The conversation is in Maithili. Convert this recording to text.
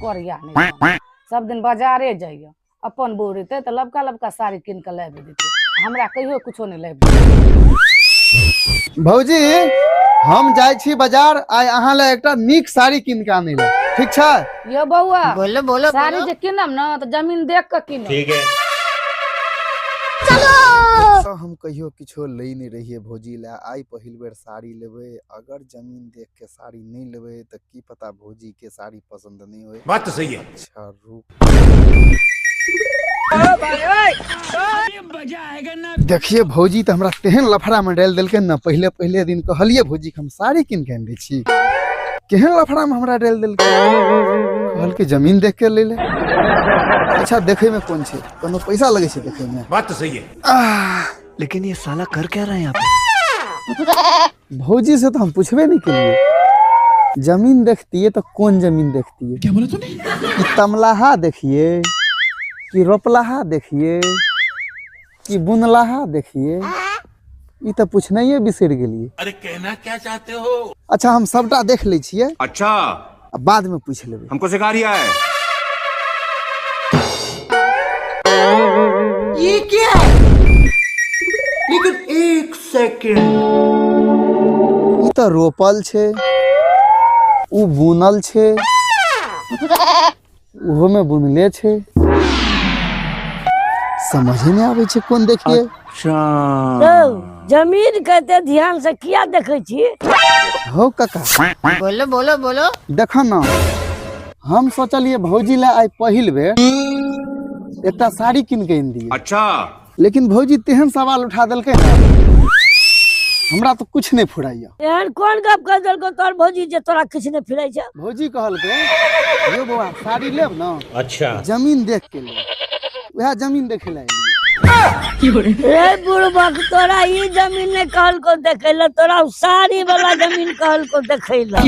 करिया नहि सब दिन बाजारे जाइया। अपन बहू रहतै तऽ लबका लबका साड़ी कीन कऽ लाबि देतै, हमरा कहियो कुछो नहि लाबि देतै। भौजी हम जाइ छी बाजार, आइ अहाँ लए एकटा नीक साड़ी कीन के आनै लए, ठीक छै? यो बौआ बोलो बोलो, साड़ी जे कीनब ने तऽ जमीन देख कऽ कीनब। ठीक है। चलो हम कहियो किछो लै नहि रहियै भौजी लए, आइ पहिल बेर साड़ी लेबै। अगर जमीन देख के साड़ी नहि लेबै तऽ की पता भौजी के साड़ी पसंद नहीं होय। बात तो सही है। अच्छा रुक, देखिए भौजी तऽ हमरा तेहन लफड़ा में डालि देलकै ने। पहिले पहिले दिन कहलियै भौजी के हम साड़ी कीन के आनि दै छी, केहन लफड़ा में हमरा डालि देलकै। कहलकै जमीन देख के लै ले। अच्छा देखे में कोन छै, कोनो पैसा लगै छै देखे में? बात तो सही है। लेकिन ये साला कर क्या रहा है यहाँ पे? भौजी से तो हम पूछबे नहीं केलिए, जमीन देखतिए तो कौन जमीन देखतिए? क्या बोला तूने? कि तमलाहा देखिए कि रोपलाहा देखिए कि बुनलाहा देखिए, ई तो पूछनाइए बिसरि गेलिए। अरे कहना क्या चाहते हो? अच्छा हम सबटा देख लै छियै। अच्छा। आ बाद में पूछ लेबै। हमको सिखा रिया है। ये क्या है? लेकिन एक सेकंड, ई तो रोपल छै, उ बुनल छै, ओहो में बुनले छै, समझे नहीं आबै छै कोन देखिए। अच्छा जमीन के एते ध्यान से किया देखै छी? हो काका बोलो बोलो बोलो। देख न, हम सोचलिए भौजी ला आइ पहिल बेर एकटा साड़ी कीन के आनि दिए। अच्छा। लेकिन भौजी तेहन सवाल उठा देलकै ने, हमरा तो कुछ नहीं फुराइया। एहन कोन गप कह देलको तोहर भौजी जे तोरा किछु नहि फुराइ छै? भौजी कहलकै यो बौआ साड़ी लेब न? अच्छा। जमीन देख के लेब, वएह जमीन देखे ला एलियै। रे बुड़बक, तोरा ई जमीन नहि कहलको देखै ला, तोरा उ साड़ी वाला जमीन कहलको देखै ला।